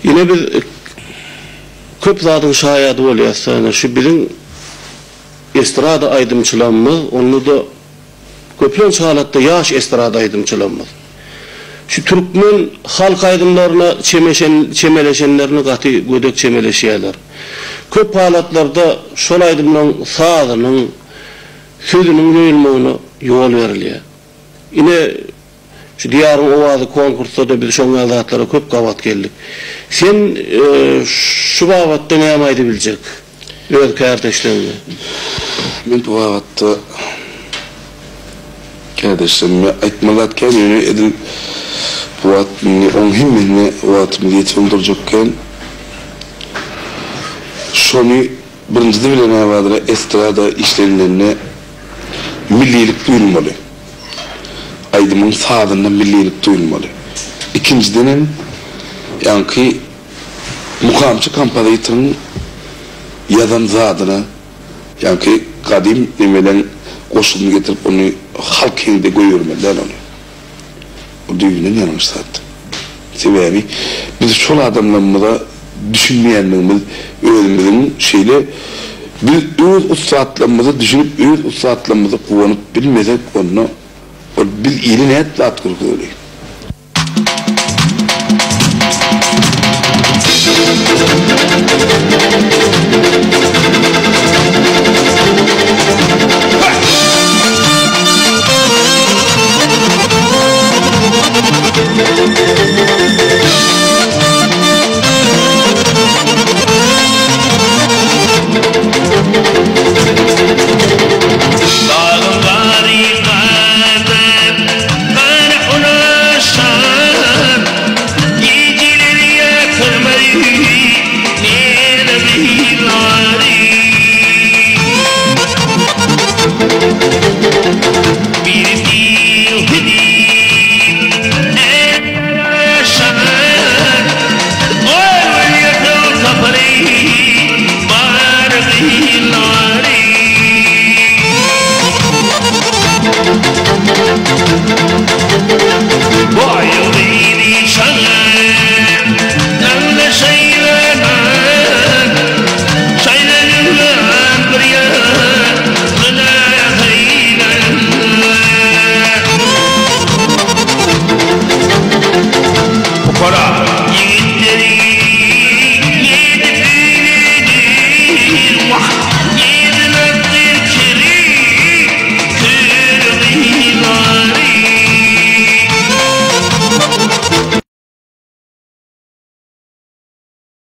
Ine biz köp zadyň şaýady bolýas-da, ine şu biziň estrada aýdymçylarymyz, onda-da köplenç halatda ýaş estrada aýdymçylarymyz şu türkmen halk aýdymlaryna çemeşen çemeleşenlerini gaty gödek çemeleşýärler. Köp halatlarda şol aýdymlaryň sazynyň, sözüniň ýoýulmagyna ýol berilýär. Ine, Şu Diýaryň owazy konkursda-da biz şoň ýaly zatlara köp gabat geldik. Sen şu babatda näme aýdybiljek öz kärdeşleriňe? Men bu babatda kärdeşlerime aýtmaly zat kän, ýöne edil bu wagt indi oň hemmesine wagtymyz ýetibem durjak kän. Şony birinjisi bilen Abadra estrada işlenilende millilik duýulmaly. Aýdymyň sazynda millilik duýulmaly. Ikinjidenem, ýaňky mukamçy kompozitoryň ýazan zadyna, ýaňky gadym nemeleň goşgusyny getirip ony halk heňde goýbermeli däl ony. Bu düýbünden ýalňyş zat. Sebäbi biz şol adamlarymyza düşünmeýänligimiz özümiziň şeýle biz öz ussatlarymyza düşünip öz ussatlarymyza guwanyp bilmesek onda ol biz ile nädip zat görkezeli.